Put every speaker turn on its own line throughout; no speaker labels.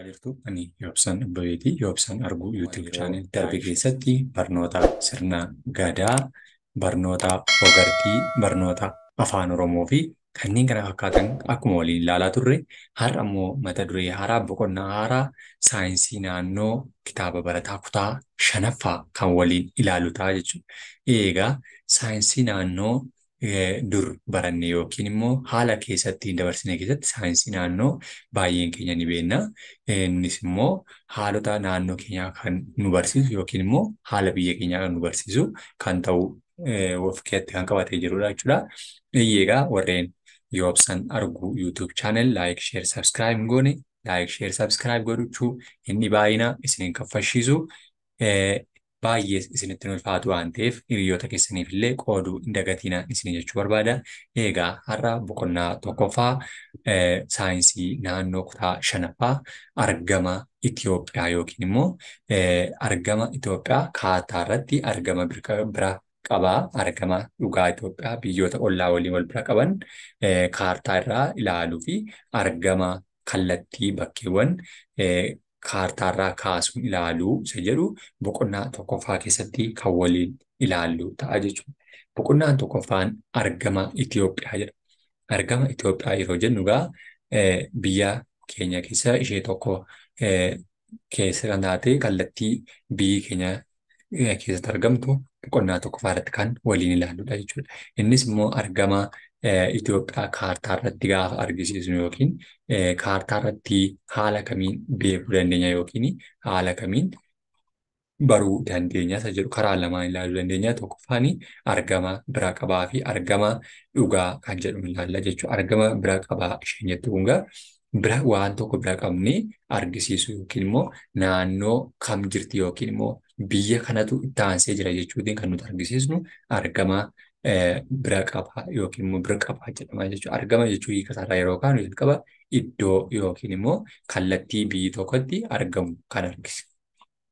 Jirtu ani Yoobsan Abbabeetii Yoobsan Arguu YouTube
Yeroo
channel darbe
baay'ee
keessatti barnoota sirna gadaa, barnoota hogartii, barnoota afaan Oromoo fi kanneen kana fakkaatan akkuma waliin ilaalaa turre har'a immoo mata duree haaraa boqonnaa haaraa saayinsii naannoo kitaaba barataa kutaa shanaffaa kan waliin ilaalu ta'a jechuudha. Egaa saayinsii naannoo dur baranne yookiin immoo haala keessatti dabarsine keessatti saayinsii naannoo baay'een keenya ni beekna. Innis immoo haalota naannoo keenyaa kan nu barsiisu yookiin immoo haala biyya keenyaa kan nu barsiisu kan ta'u of keessatti kan qabatee jirudha jechuudha. Egaa warreen Yoobsan Arguu YouTube channel like, share, subscribe hin goone like, share, subscribe godhachuu inni baay'ina isin kaffalchiisu baay'ee isinitti ulfaatu waan ta'eef hiriyoota keessaniif illee qooduu hin dagatinaa isin jechuu barbaada. Egaa har'a boqonnaa tokkoffaa saayinsii naannoo kutaa shanaffaa argama Itoophiyaa yookiin immoo argama Itoophiyaa kaartaa irratti argama bira qabaa argama dhugaa Itoophiyaa biyyoota ollaa waliin wal bira qaban kaartaa irraa ilaaluu fi argama kallattii bakkeewwan kaartaa irraa kaasuun ilaaluu isa jedhu boqonnaa tokkoffaa keessatti kan waliin ilaallu ta'a jechuudha. Boqonnaan tokkoffaan argama Itoophiyaa jedha. Argama Itoophiyaa yeroo jennu egaa biyya keenya keessa ishee tokko keessa kan taate kallattii biyyi keenya keessatti argamtu boqonnaa tokkoffaa irratti kan waliin ilaalludha jechuudha. Innis immoo argama Itoophiyaa kaartaa irratti gaafa argisiisnu yookiin kaartaa irratti haala kamiin beekuu dandeenya yookiin haala kamiin baruu dandeenya isa jedhu karaa lamaan ilaaluu dandeenya. Tokkoffaan argama bira qabaa fi argama dhugaa kan jedhu ilaalla jechuudha. Argama bira qabaa isheen jettu kun egaa bira waan tokko bira qabnee argisiisu yookiin immoo naannoo kam jirti yookiin immoo biyya kanatu itti aansee jira jechuutiin kan nuti argisiisnu argama bira qabaa yookiin immoo bira qabaa jedhama jechuudha. Argama jechuun hiika isaarraa yeroo kaanu jalqaba iddoo yookiin immoo kallattii biyyi tokkotti argamu kan argisiisu.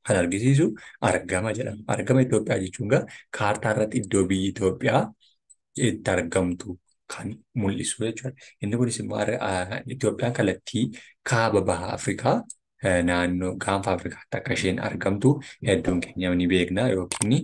Kan argisiisu argama jedhama. Argama Itoophiyaa jechuun egaa kaartaa irratti iddoo biyyi Itoophiyaa itti argamtu kan mul'isu jechuudha. Inni kunis immoo Itoophiyaan kallattii kaaba baha Afrikaa naannoo gaanfa Afrikaatti akka isheen argamtu hedduun keenya ni beekna yookiin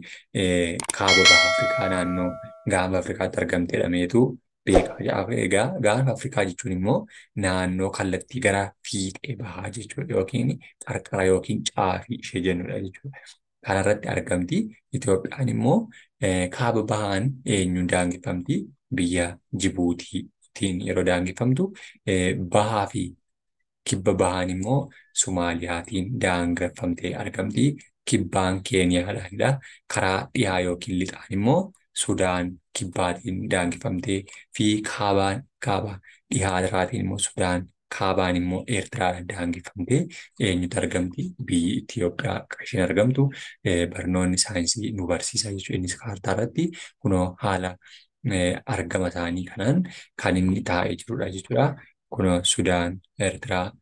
kaaba baha Afrikaa naannoo gaanfa Afrikaatti argamti jedhameetu beekama. Egaa gaanfa Afrikaa jechuun immoo naannoo kallattii gara fiixee bahaa jechuudha yookiin qarqara yookiin caafii ishee jennudha jechuudha. Kanarratti argamti. Itoophiyaan immoo kaaba bahaan eenyuun daangeffamti? Biyya Jibuutiitiin yeroo daangeffamtu bahaa fi kibba bahaan immoo Sumaaliyaatiin daangeffamtee argamti. Kibbaan Keeniyaadhaanidha. Karaa dhihaa yookiin lixaan immoo Sudaan kibbaatiin daangeffamtee fi kaabaan kaaba dhihaa immoo Sudaan kaabaan immoo Eertiraadhaan daangeffamtee eenyutu argamti? Biyyi Itoophiyaa akka isheen argamtu barnoonni saayinsii nu barsiisa jechuudha. Innis kaartaa irratti kunoo haala argama isaanii kanaan kan inni taa'ee jirudha jechuudha. Kunoo Sudaan, Eertiraa,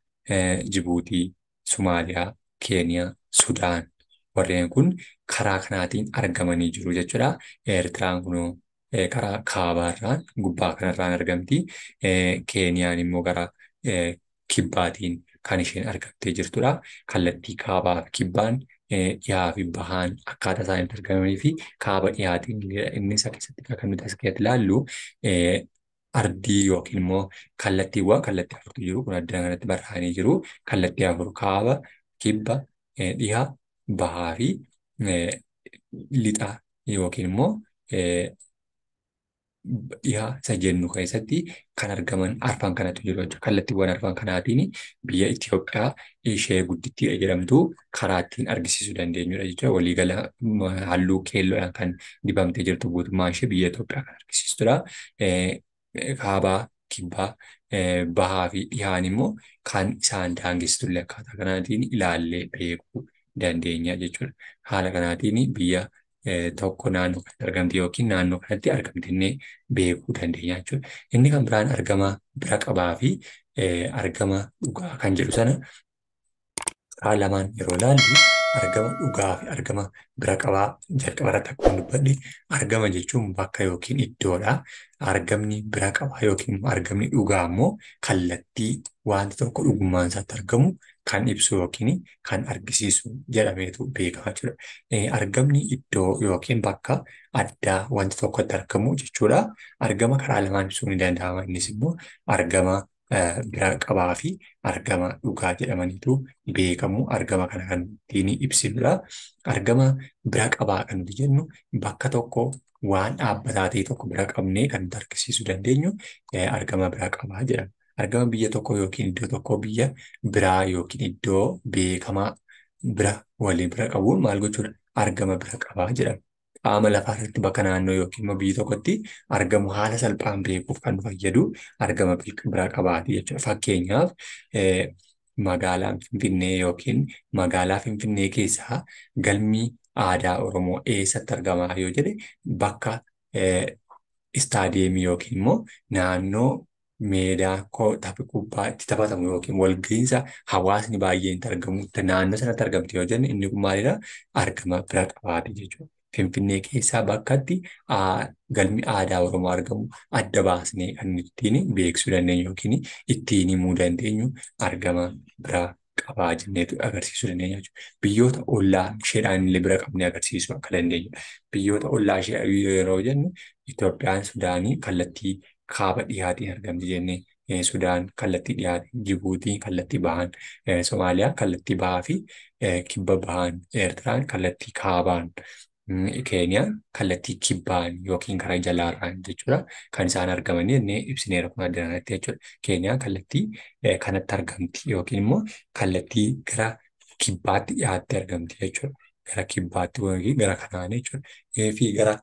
Jibuutii, Sumaaliyaa, Keeniyaa, Sudaan warreen kun karaa kanaatiin argamanii jiru jechuudha. Eertiraan kunoo karaa kaabaarraan gubbaa kanarraan argamti. Keeniyaan immoo gara kibbaatiin kan isheen argamtee jirtudha. Kallattii kaabaa fi kibbaan dhihaa fi bahaan akkaataa isaan itti argamanii fi kaaba dhihaatiin inni isa keessatti kan nuti as keessatti ilaallu ardii yookiin immoo kallattiiwwan kallattii afurtu jiru. Kun addana kanatti barraa'anii jiru. Kallattii afur kaaba, kibba, dhiha, bahaa fi lixa yookiin immoo dhiha isa jennu keessatti kan argaman arfan kanatu jiru jechuudha. Kallattiiwwan arfan kanaatiin biyya Itoophiyaa ishee guddittii jedhamtu karaa ittiin argisiisuu dandeenyudha jechuudha. Waliigala halluu keelloodhaan kan dibamtee jirtu guutummaan ishee biyya Itoophiyaa kan argisiistudha. Kaabaa, kibbaa, bahaa fi dhihaan immoo kan isaan daangessitullee akkaataa kanaatiin ilaallee beekuu dandeenya jechuudha. Haala kanaatiin biyya tokko naannoo kanatti argamti yookiin naannoo kanatti argamti innee beekuu dandeenya jechuudha. Inni kan biraan argama bira qabaa fi argama dhugaa kan jedhu sana karaa lamaan yeroo ilaallu argama dhugaa fi argama bira qabaa jalqaba irratti akkuma dubbadhe argama jechuun bakka yookiin iddoodha. Argamni bira qabaa yookiin argamni dhugaa immoo kallattii wanti tokko dhugummaan isaatti argamu kan ibsu yookiin kan argisiisu jedhameetu beekama jechuudha. Argamni iddoo yookiin bakka addaa wanti tokkotti argamu jechuudha. Argama karaa lamaan ibsuun ni danda'ama. Innis immoo argama bira qabaa fi argama dhugaa jedhamaniitu beekamu. Argama kana kan ittiin ibsinudha. Argama bira qabaa kan nuti jennu bakka tokko waan dhaabbataa ta'e tokko bira qabnee kan nuti argisiisuu dandeenyu argama bira qabaa jedhama. Argama biyya tokko yookiin iddoo tokko biyya biraa yookiin iddoo beekamaa bira waliin bira qabuun maal gochuudha? Argama bira qabaa jedhama. Qaama lafaa irratti bakka naannoo yookiin immoo biyya tokkotti argamu haala salphaan beekuuf kan nu fayyadu argama bira qabaati jechuudha. Fakkeenyaaf magaalaan Finfinnee yookiin magaalaa Finfinnee keessaa galmi aadaa Oromoo eessatti argama yoo jedhe bakka istaadiyeemii yookiin immoo naannoo meedaa tapha kubbaa itti taphatamu yookiin walga'iinsa hawaasni baay'een itti argamu naannoo sanatti argamti yoo jenne inni kun maalidha? Argama bira qabaati jechuudha. Finfinnee keessaa bakkatti galmi aadaa Oromoo argamu adda baasnee kan ittiin beeksisuu dandeenyu yookiin ittiin himuu dandeenyu argama bira qabaa jenneetu agarsiisuu dandeenya jechuudha. Biyyoota ollaa isheedhaan illee bira qabnee agarsiisuu akka dandeenyudha. Biyyoota ollaa ishee yeroo jennu Itoophiyaan Sudaanii kallattii kaaba dhiyaatiin argamti jennee Sudaan kallattii dhiyaatiin, Jibuutiin kallattii bahaan, Somaaliyaa kallattii bahaa fi kibba bahaan, Eertiraan kallattii kaabaan, Keeniyaan kallattii kibbaan yookiin karaa jalaarraan jechuudha. Kan isaan argamanii jennee ibsineera kun adda kanatti jechuudha. Keeniyaan kallattii kanatti argamti yookiin immoo kallattii gara kibbaatti dhiyaattee argamti jechuudha. Gara kibbaatti yookiin gara kanaan jechuudha. Fi gara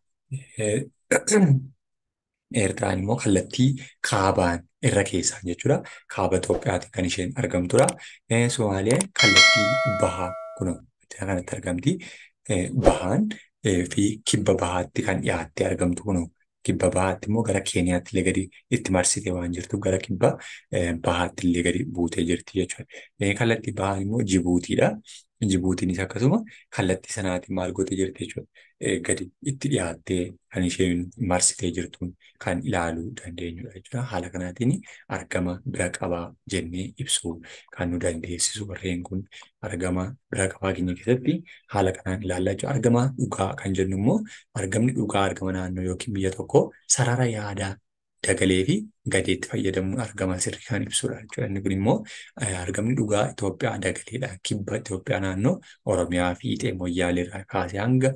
Eertiraan immoo kallattii kaabaan irra keessaan jechuudha. Kaaba Itoophiyaatiin kan isheen argamtudha. Somaaliyaan kallattii bahaa kunoo kanatti argamti. Bahaan fi kibba bahaatti kan dhiyaattee argamtu kunoo kibba bahaatti immoo gara Keeniyaatti illee gadi itti marsitee waan jirtuuf gara kibba bahaatti illee gadi buutee jirti jechuudha. Kallattii bahaan immoo Jibuutiidha. Jibuutiinis akkasuma kallattii sanaatiin maal gootee jirti jechuudha. Gadi itti dhiyaattee kan isheen marsitee jirtuun kan ilaaluu dandeenyudha jechuudha. Haala kanaatiin argama bira qabaa jennee ibsuu kan nu dandeessisu warreen kun argama bira qabaa keenya keessatti haala kanaan ilaallaa jechuudha. Argama dhugaa kan jennu immoo argamni dhugaa argama naannoo yookiin biyya tokkoo sarara yaadaa dagalee fi gadeetti fayyadamuun argama sirrii kan ibsudha jechuudha. Inni kun immoo argamni dhugaa Itoophiyaa dagaleedha. Kibba Itoophiyaa naannoo Oromiyaa fiixee Moyyaaleerraa kaasee hanga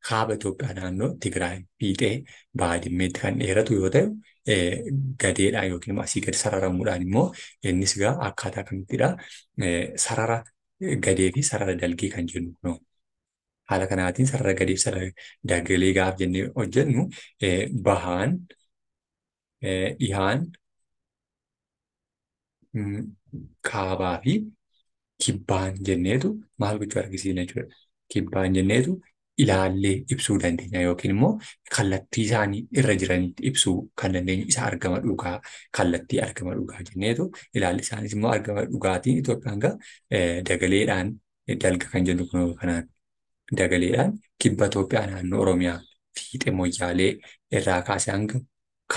kaaba Itoophiyaa naannoo Tigraay fiixee Baadimmeetti kan dheeratu yoo ta'u, gadeedhaan yookiin immoo asii gadi sararamuudhaan immoo innis egaa akkaataa kamittidha sarara gadee fi sarara dalgee kan jennu kunoo. Haala kanaatiin sarara gadee fi sarara dagalee gaaf jennee hojjennu bahaan dhihaan kaabaa fi kibbaan jenneetu maal gochuu argisiisna jechuudha. Kibbaan jenneetu ilaallee ibsuu dandeenya yookiin immoo kallattii isaanii irra jiranitti ibsuu kan dandeenyu isa argama dhugaa kallattii argama dhugaa jenneetu ilaalli isaanis immoo argama dhugaatiin Itoophiyaan gaa dagaleedhaan dalga kan jennu kun kanaan dagaleedhaan kibba Itoophiyaa naannoo Oromiyaa fiixee Moyyaalee irraa kaasee hanga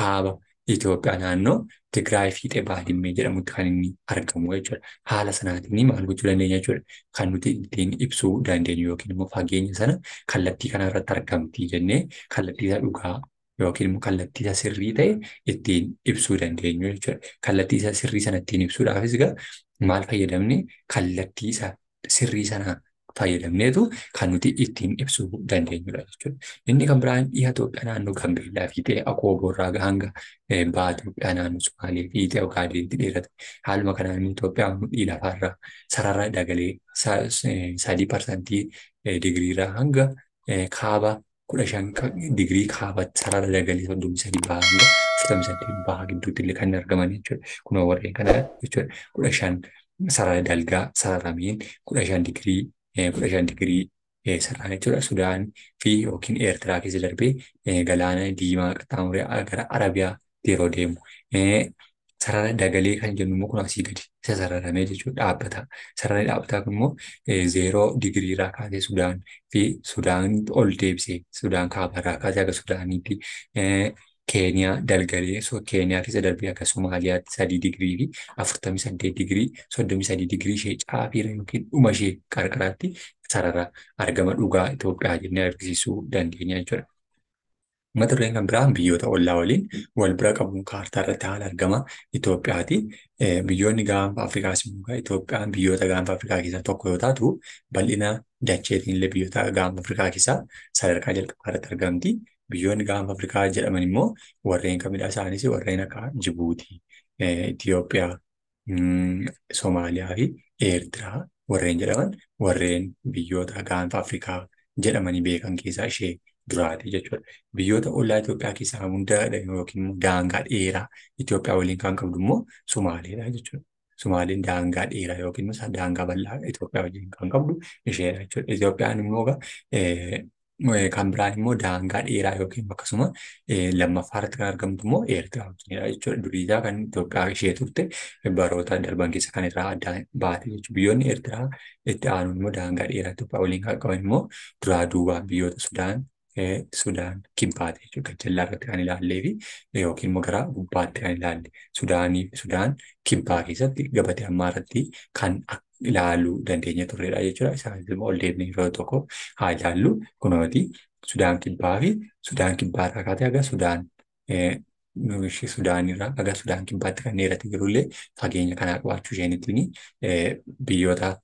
kaaba Itoophiyaa naannoo Tigraay fiixee Baadimmee jedhamutti kan inni argamu jechuudha. Haala sanaatiin maal gochuu dandeenya jechuudha. Kan nuti ittiin ibsuu dandeenyu yookiin immoo fageenya sana kallattii kanarratti argamti jennee kallattii isa dhugaa yookiin immoo kallattii isa sirrii ta'e ittiin ibsuu dandeenyu jechuudha. Kallattii isa sirrii sana ittiin ibsuudhaafis egaa maal fayyadamne kallattii isa sirrii sana fayyadamneetu kan nuti ittiin ibsuu dandeenyudha jechuudha. Inni kan biraan dhiha Itoophiyaa naannoo Gambeellaa fiixee Akooboorraa hanga baha Itoophiyaa naannoo Sumaalee fiixee Ogaadenitti dheerata. Haaluma kanaan Itoophiyaa mudhii lafaarraa sarara dagalee 3% digiriirraa hanga kaaba 15 digirii kaabatti sarara dagalee 33 baha hanga 48 baha gidduutti illee kan argaman jechuudha. Kunoo warreen kana jechuudha. 15 sarara dalgaa sararameen 15 digirii 15 digirii sararaan jechuudha. Sudaan fi yookiin Eertiraa keessa darbee galaana diimaa qaxxaamuree gara Arabiyaa yeroo deemu. Sarara dagalee kan jennu immoo kun asii gadi isa sararamee jechuudha dhaabbata. Sararri dhaabbataa kun immoo 0 digiriirraa kaasee Sudaan fi Sudaan ol deebisee Sudaan kaabarraa kaasee haga Sudaaniitti Keeniyaa dalgalee Keeniyaa keessa darbee akka Somaaliyaatti 3 digirii fi 48 digirii 33 digirii ishee caafiirra yookiin dhuma ishee qarqaraatti sarara argama dhugaa Itoophiyaa jennee argisiisuu dandeenya jechuudha. Mata dureen kan biraan biyyoota ollaa waliin wal bira qabuun kaartaa irratti haala argama Itoophiyaati. Biyyoonni gaanfa Afrikaas immoo Itoophiyaan biyyoota gaanfa Afrikaa keessaa tokko yoo taatu bal'ina dacheetiin illee biyyoota gaanfa Afrikaa keessaa sadarkaa jalqabaa irratti argamti. Biyyoonni gaanfa Afrikaa jedhaman immoo warreen kamidha? Isaanis warreen akka Jibuutii, Itoophiyaa, Somaaliyaa fi Eertiraa warreen jedhaman warreen biyyoota gaanfa Afrikaa jedhamanii beekan keessaa ishee duraati jechuudha. Biyyoota ollaa Itoophiyaa keessaa hunda yookiin daangaa dheeraa Itoophiyaa waliin kan qabdu immoo Somaaliidha jechuudha. Somaaliin daangaa dheeraa yookiin immoo daangaa bal'aa Itoophiyaa wajjin kan qabdu isheedha jechuudha. Itoophiyaan immoo kan biraan immoo daangaa dheeraa yookiin akkasuma lammaffaa irratti kan argamtu immoo Eertiraa wajjinidha jechuudha. Duriisaa kan Itoophiyaa ishee turte baroota darban keessa kan irraa addaan baate jechuudha. Biyyoonni Eertiraa itti aanuun immoo daangaa dheeraa Itoophiyaa waliin kan qaban immoo duraa duubaan biyyoota Sudaan kibbaate jechuudha. Gajjallaa irratti kan ilaallee fi yookiin immoo gara gubbaatti kan ilaalle Sudaanii fi Sudaan kibbaa keessatti gabatee ammaa irratti kan ilaaluu dandeenya turredha jechuudha. Isaanis immoo ol deebinee yeroo tokko haa ilaallu. Kunooti Sudaan kibbaa fi Sudaan kibbaa irraa kaatee haga Sudaan Sudaanirraa haga Sudaan kibbaatti kan dheerate jirullee fageenya kanaa qabaachuu isheen ittiin biyyoota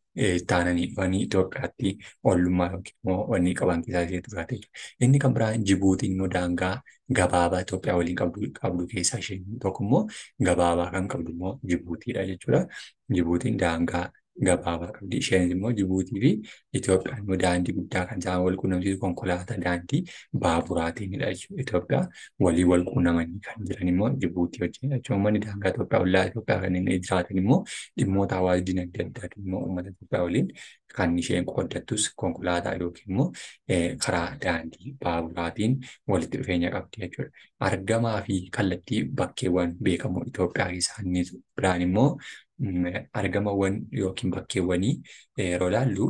taananii dhufanii Itoophiyaatti ollummaa yookiin immoo wanni qaban keessaa ishee duraate jechuudha. Inni kan biraan Jibuutiin immoo daangaa gabaabaa Itoophiyaa waliin qabdu keessaa isheen tokko immoo gabaabaa kan qabdu immoo Jibuutiidha jechuudha. Jibuutiin daangaa gabaabaa qabdi. Isheenis immoo Jibuutii fi Itoophiyaan immoo daandii guddaa kan isaan wal quunnamsiisu konkolaataa daandii baaburaatiinidha jechuudha. Itoophiyaa walii wal quunnamanii kan jiran immoo Jibuutii wajjin jechuudha. Uummanni daangaa Itoophiyaa ollaa Itoophiyaa kan inni jiraatan immoo dhimmoota hawaasa dinagdee adda addaa immoo uummata Itoophiyaa waliin kan isheen qooddattus konkolaataa yookiin immoo karaa daandii baaburaatiin walitti dhufeenya qabdi jechuudha. Argamaa fi kallattii bakkeewwan beekamoo Itoophiyaa keessaa inni biraan immoo argamawwan yookiin bakkeewwanii yeroo ilaallu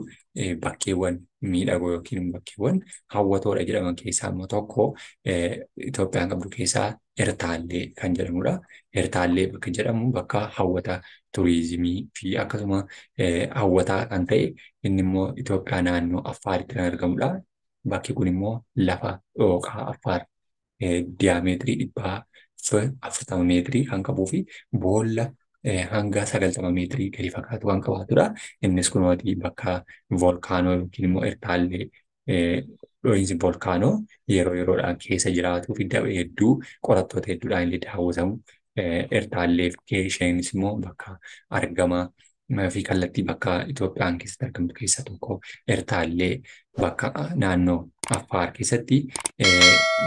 bakkeewwan miidhagoo yookiin bakkeewwan hawwatoodha jedhaman keessaa immoo tokko Itoophiyaan qabdu keessaa Ertaallee kan jedhamudha. Ertaallee bakka jedhamu bakka hawwata turizimii fi akkasuma hawwataa kan ta'e inni immoo Itoophiyaa naannoo Affaaritti kan argamudha. Bakki kun immoo lafa dhooqaa Affaar diyaameetirii 140 meetirii kan qabuu fi boolla hanga 90 meetirii gadi fagaatu kan qabaatudha. Innis kunooti bakka volkaanoo yookiin immoo Ertaallee dho'iinsi volkaanoo yeroo yeroodhaan keessa jiraatuu fi hedduu qorattoota hedduudhaan illee daawwatamu. Ertaallee fi isheenis immoo bakka argama fi kallattii bakka Itoophiyaan keessatti argamtu keessaa tokko Ertaallee bakka naannoo Affaar keessatti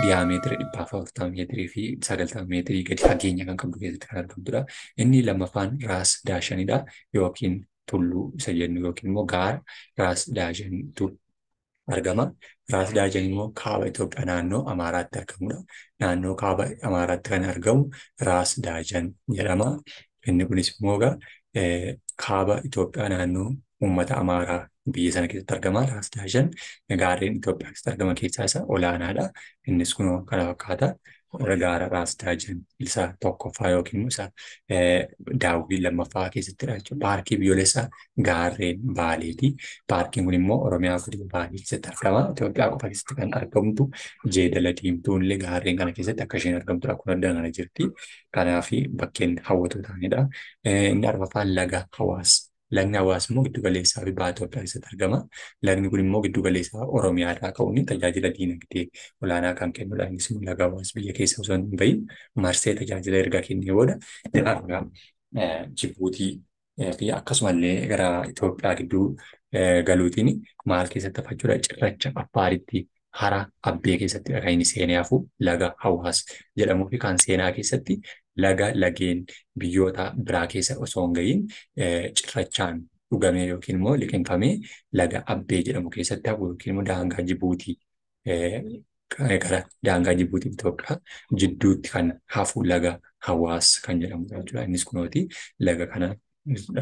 diyaameetira 140 meetirii fi 90 meetirii gadi fageenya kan qabdu keessatti kan argamtudha. Inni lammaffaan Raas Daashanidha yookiin tulluu isa jennu yookiin immoo gaara Raas Daashantu argama. Raas Daashan immoo kaaba Itoophiyaa naannoo Amaaraatti argamudha. Naannoo kaaba Amaaraatti kan argamu Raas Daashan jedhama. Inni kunis immoo kaaba Itoophiyaa naannoo uummata Amaaraa biyya sana keessatti argama. Raas Daashan gaarreen Itoophiyaa keessatti argaman keessaa isa olaanaadha. Innis kunoo kana fakkaata. Gaara Raas Daashan isa tokkoffaa yookiin immoo isa daawwii lammaffaa keessattidha jechuudha. Paarkii biyyoolessaa gaarreen Baaleeti. Paarkiin kun immoo Oromiyaa godina Baalee keessatti argama. Itoophiyaa qofa keessatti kan argamtu jeedala diimtuun illee gaarreen kana keessatti akka isheen argamtudha. Kun adda kana jirti. Kanaaf bakkeen hawwatoo ta'anidha. Inni arfaffaan laga Hawaas. Lagni Hawaas immoo giddu galeessaa fi baha Itoophiyaa keessatti argama. Lagni kun immoo giddu galeessaa Oromiyaa irraa ka'uun tajaajila diinagdee olaanaa kan kennudha. Innis immoo laga Hawaas biyya keessa osoo hin bahin marsee tajaajila erga kennee booda gara Jibuutii fi akkasumallee gara Itoophiyaa gidduu galuutiin maal keessatti hafa jechuudha? Cirracha Affaaritti hara Abbee keessatti kan inni seenee hafu laga Hawaas jedhamuu fi kan seenaa keessatti laga lageen biyyoota biraa keessa osoo hin gahiin cirrachaan dhugamee yookiin immoo liqimfamee laga Abbee jedhamu keessatti hafu yookiin immoo daangaa Jibuutii gara daangaa Jibuutii Itoophiyaa jidduutti kan hafu laga Hawaas kan jedhamudha jechuudha. Innis kunooti laga kana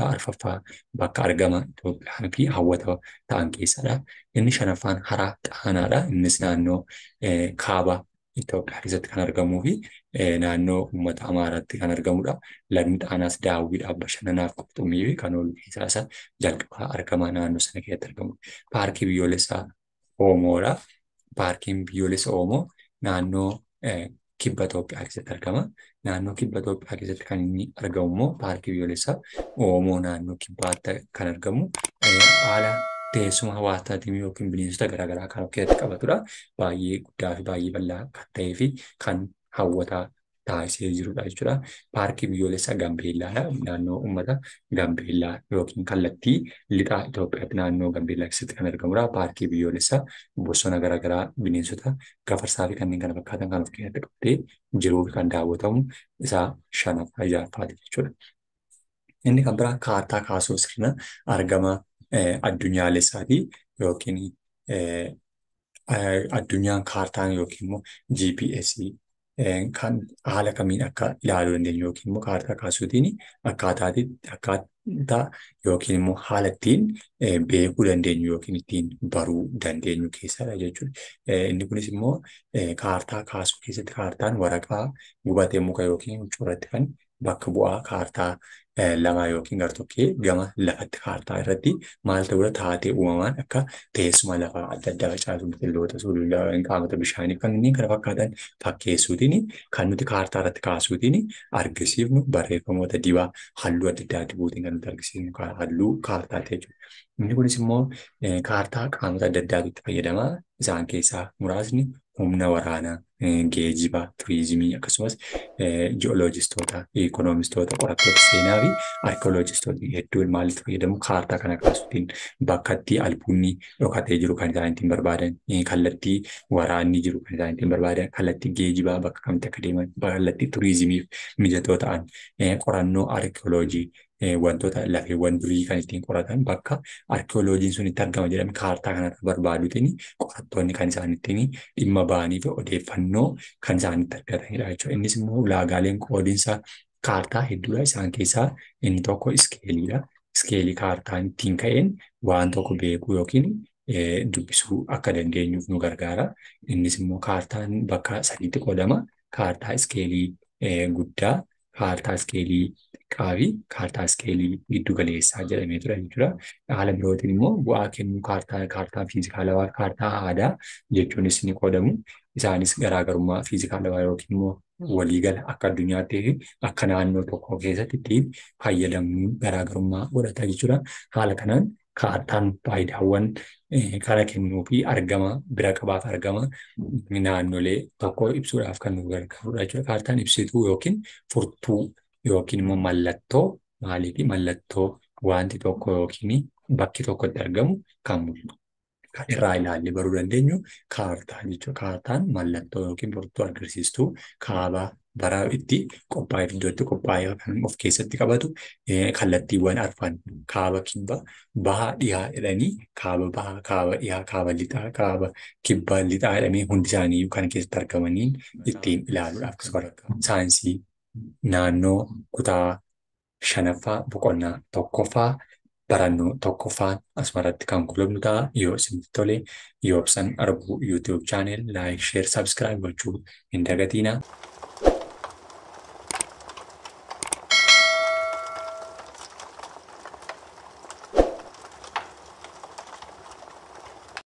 arfaffaa bakka argama Itoophiyaa fi hawwata ta'an keessadha. Inni shanaffaan hara Xaanaadha. Innis naannoo kaaba Itoophiyaa keessatti kan argamuu fi naannoo uummata Amaaraatti kan argamudha. Lagni Xaanaas daawwiidhaaf, bashannanaaf, qurxummii fi kan oolu keessaa isa jalqabaa argama naannoo sana keessatti argamudha. Paarkii biyyoolessaa Oomoodha. Paarkiin biyyoolessa Oomoo naannoo kibba Itoophiyaa keessatti argama. Naannoo kibba Itoophiyaa keessatti kan inni argamu immoo paarkii biyyoolessaa Oomoo naannoo kibbaatti kan argamu haala teessuma hawaasaatiin yookiin bineensota garaagaraa kan of keessatti qabatudha. Baay'ee guddaa fi baay'ee bal'aa kan ta'ee fi kan hawwataa taasisee jirudha jechuudha. Paarkii biyyoolessaa Gaambeellaadha. Naannoo uummata Gaambeellaa yookiin kallattii lixaa Itoophiyaatti naannoo Gaambeellaa keessatti kan argamudha. Paarkii biyyoolessaa bosona garaagaraa, bineensota gafarsaa fi kanneen kana fakkaatan kan of keessatti qabatee jiruu fi kan daawwatamu isaa shanaffaa ja'affaati jechuudha. Inni kan biraa kaartaa kaasuu sirna argama addunyaalessaati yookiin addunyaan kaartaan yookiin immoo GPS kan haala kamiin akka ilaaluu dandeenyu yookiin immoo kaartaa kaasuutiin akkaataa yookiin immoo haala ittiin beekuu dandeenyu yookiin ittiin baruu dandeenyu keessadha jechuudha. Inni kunis immoo kaartaa kaasuu keessatti kaartaan waraqaa gubatee muka yookiin huccuu irratti kan bakka bu'aa kaartaa lama yookiin gartokkee gama lafatti kaartaa irratti maal ta'uudha taatee uumamaan akka teessuma lafaa adda addaa facaasu, biqiloota, sulula, qaamota bishaanii kanneen kana fakkaatan fakkeessuutiin kan nuti kaartaa irratti kaasuutiin argisiifnu barreeffamoota dibaa halluu adda addaa dibuutiin kan nuti argisiifnu halluu kaartaati jechuudha. Inni kunis immoo kaartaa qaamota adda addaatu itti fayyadama. Isaan keessaa muraasni humna waraanaa, geejiba, turizimii akkasumas ji'ooloojistoota, ikoonomistoota, qorattoota seenaa fi arkiyooloojistoota hedduun maalitti fayyadamu kaartaa kana kaasuutiin bakka itti albuunni dhokatee jiru kan isaan ittiin barbaadan, kallattii waraanni jiru kan isaan ittiin barbaadan, kallattii geejibaa bakka kamitti akka deeman, kallattii turizimiif mijatoo ta'an, qorannoo arkiyooloojii wantoota lafeewwan durii kan ittiin qoratan bakka arkiyooloojiin sun itti argama jedhame kaartaa kanarra barbaaduutiin qorattoonni kan isaan ittiin dhimma ba'anii fi odeeffannoo kan isaan itti argatanidha jechuudha. Innis immoo ulaagaaleen qoodinsa kaartaa hedduudha. Isaan keessaa inni tokko iskeeliidha. Iskeelii kaartaan ittiin ka'een waan tokko beekuu yookiin dubbisuu akka dandeenyuuf nu gargaara. Innis immoo kaartaan bakka sadiitti qoodama. Kaartaa iskeelii guddaa, kaartaa iskeelii xiqqaa fi kaartaa iskeelii giddu galeessaa jedhamee ture jechuudha. Haala birootiin immoo bu'aa kennuu kaartaa fiizikaalawaa, kaartaa aadaa jechuunis ni qoodamu. Isaanis garaagarummaa fiizikaalawaa yookiin immoo waliigala akka addunyaatti fi akka naannoo tokko keessatti ittiin fayyadamnu garaagarummaa godhata jechuudha. Haala kanaan kaartaan faayidaawwan kana kennuu fi argama bira qabaaf argama naannolee tokko ibsuudhaaf kan nu gargaarudha jechuudha. Kaartaan ibsituu yookiin furtuu yookiin immoo mallattoo maaliifi mallattoo wanti tokko yookiin bakki tokko itti argamu kan mul'isu. Kan irraa ilaallee baruu dandeenyu kaartaa jechuudha. Kaartaan mallattoo yookiin furtuu agarsiistuu kaabaa bara itti qophaa'ee iddoo itti qophaa'ee kan of keessatti qabatu kallattiiwwan arfan kaaba, kibba, baha, dhihaa jedhanii kaaba baha, kaaba dhihaa, kaaba lixaa, kaaba kibba lixaa jedhamee hundi isaanii kan keessatti argamaniin ittiin ilaaluudhaaf akkasuma saayinsii naannoo kutaa shanaffaa boqonnaa tokkoffaa barannoo tokkoffaan asumarratti kan kulubnu ta'a. Yoo isinitti tole Yoobsan Arbuu YouTube channel like, share, subscribe gochuu hin dagatinaa.